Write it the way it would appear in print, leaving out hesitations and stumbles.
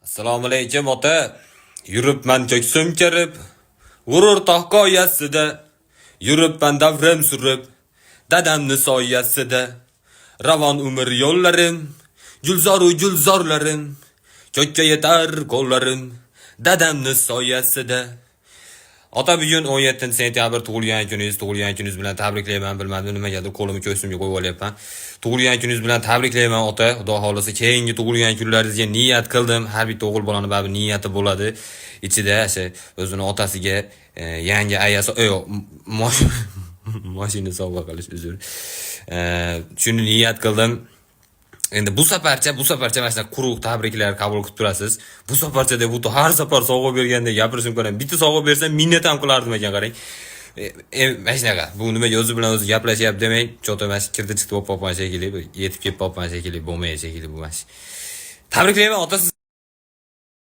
Assalomu alaykum, ota. Yuribman ko'ksim kerib, g'urur tog' qoyasida. Yuribman davrim surib, dadamni soyasida. Ravon umr yo'llarim, gulzoru gulzorlarim, ko'kka yetar qo'llarim, dadamni soyasida. Ota, bugun 17 sentyabr, tug'ilgan kuningiz, tug'ilgan kuningiz bilan tabriklayman. Bilmadim, nimagadir qo'limni ko'ksimga qo'yib olyapman. Tug'ilgan kuningiz bilan tabriklayman, ota. Xudo xohlasa, keyingi tug'ilgan kunlaringizga niyat qildim. Har bitta o'g'il bolani baribir niyati bo'ladi. Ichida o'sha o'zini otasiga yangi ayasi, yo'q, mashina sovg'a qilish, uzr. Shuni niyat qildim. Endi bu safarcha mana shunaqa quruq tabriklar qabul qilib turasiz. Bu safarcha deb bu har safar sovg'a berganda gapirishim ko'raman. Bitta sovg'a bersam, minnat ham qilardim ekan, qarang. Mana shunaqa. Bu nimaga o'zi bilan o'zi gaplashyapti demang. Чё-то mana shu kirdi chiqdi bo'lib qolgan shekilli, yetib kelib qolgan shekilli, bo'lmaydi shekilli bu mana shu. Tabriklayman, ota, siz.